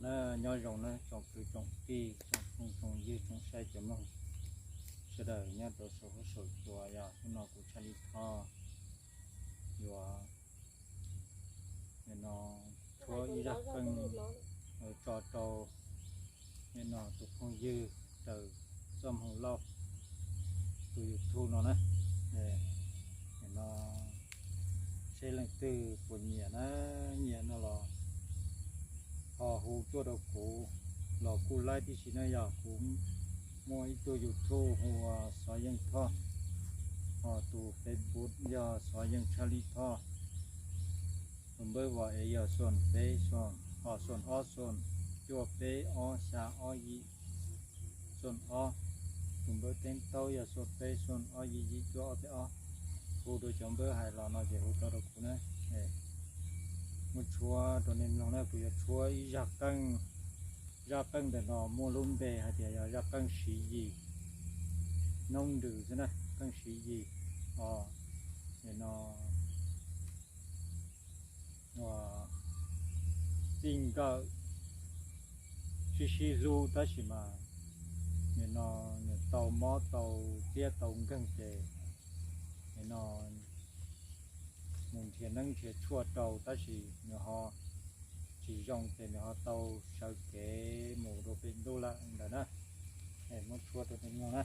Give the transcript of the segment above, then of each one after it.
Nyob zoo na tsoom kwv tsoom tij, tsoom phooj tsoom ywg, tsoom saib tsoom mloog sawv daws nyob rau saum huab saum cua. Yog hnub no kuv Tshaj Li Thoj yuav, nim no, tshuab ib zaj qeej tso rau nim no tus phooj ywg Raws Txoj Hmoo Lauj tus YouTube no na. Nim no seb leej twg puas nyiam na, nyiam no los ho hu tuaj rau kuv los kuj laib tib si na. Yog kuv muaj ib tug YouTube hu ua Xov Yeej Thoj, ho tus Facebook yog Xov Yeej Tshaj Li Thoj. Tus npawb Viber yog xoom peb xoom, xoom ob xoom cuaj peb ob xya ob yim xoom ob. Tus npawb teeb taub yog xoom peb xoom ob yim yim cuaj ob peb ob. Hu rau cov npawb hais los no ces hu tau rau kuv na. Muab tshuab rau nej mloog na, kuv yuav tshuab ib zaj qeej. Zaj qeej ntawm no muaj lub npe hais tias yog zaj qeej Siv Yis, noob nrws xwb na, qeej Siv Yis. Os, nim no txij nkawm sib sib hlub tab sis mas nim no nws tau mob tau txiab tau nkeeg ces nim no mus nrhiav neeb nrhiav tshuaj rau tab sis nws ho tsis zoo ces nws ho tau sawv kev mus rau pem ntuj lawm ntawd na. Muab tshuab rau nej mloog na.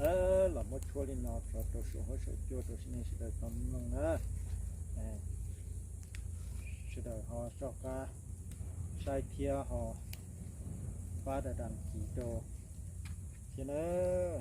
Lawv los muab tshuab li no tso rau saum huab saum cua rau nej sawv daws tau mloog na. Sawv daws ho soj qab saib thiab ho pab da da kis rau thiab na.